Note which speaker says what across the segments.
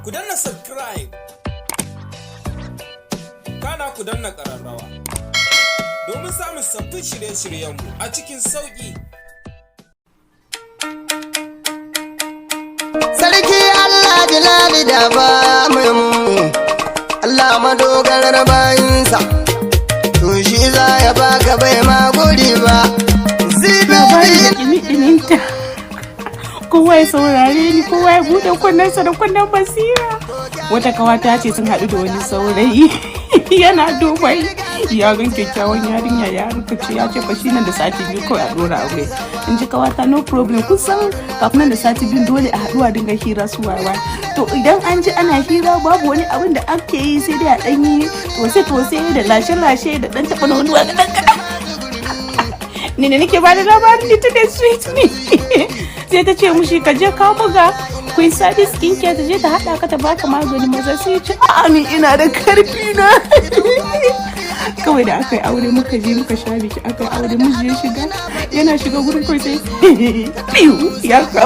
Speaker 1: Ku danna subscribe. Kana ku danna ƙararrawa. Domin samun sabbin shirye-shiryenmu a cikin sauƙi.
Speaker 2: Sarki Allah jilali da ba mu, Allah madogarar bayinsa, to shi za ya baka bai ma guri ba. Zibe.
Speaker 3: Labari da ɗumi-ɗuminta. Kowa ya saurare ni, kowa ya buɗe kunnensa da kunnen basira. Wata kawata ce sun haɗu da wani saurayi yana Dubai, ya gan kyakkyawan yarinya, ya rubuce, ya ce fa shi nan da sati 2 kawai a ɗora aure. In ji kawata, "No problem." Kun san kafin nan da sati 2 dole a haɗu a dinga hira su wawa. To idan an ji ana hira, babu wani abin da ake yi sai dai a ɗan yi tose-tose da lashe-lashe da ɗan taɓa nonuwa kaɗan kaɗan. Ni ne nake bada labarin, ni today sweet me. Sai ta ce mushi, "Ka je ka buga Queen Sadi Skin Care, ta je ta hada ka, ta baka magani maza." Sai ya ce, "A'a, ni ina da karfi na." Kawai da aka yi aure, muka je muka sha biki, aka yi aure, miji ya shiga, yana shiga gurin kawai sai fiu ya ka.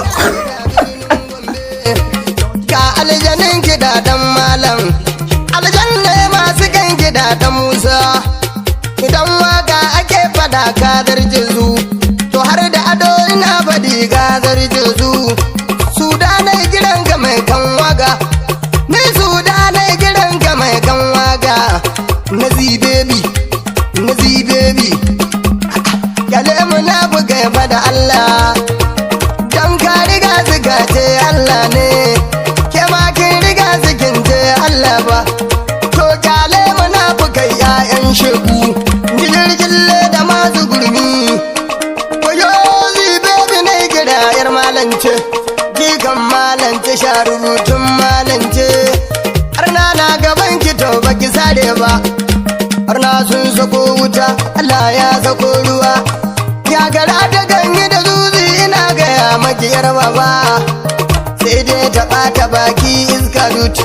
Speaker 2: Ga aljanin kiɗa dan malam, aljanne masu kan kiɗa dan Musa. Idan waka ake fada kadar jizu, to har da ado ina faɗi gadar jizu. Sudanai gidan ka mai kan waga, ni sudanai gidan ka mai kan waga. Na baby, na baby, kyale mu na buga fada Allah. Dan ka riga suka ce Allah ne, ke ma kin riga sukin ce Allah ba. To kyale mu na buga 'ya'yan shegu, jirgin da masu gurmi. Wayo baby ne kira yar malance, jikan malance, sha rubutun malance. Har na gaban ki to baki sare ba. Har na sun sako wuta, Allah ya sako ruwa. Ya gara da ganye da zuzi, ina gaya maki yar baba. Sai dai ta ɓata baki iska dut.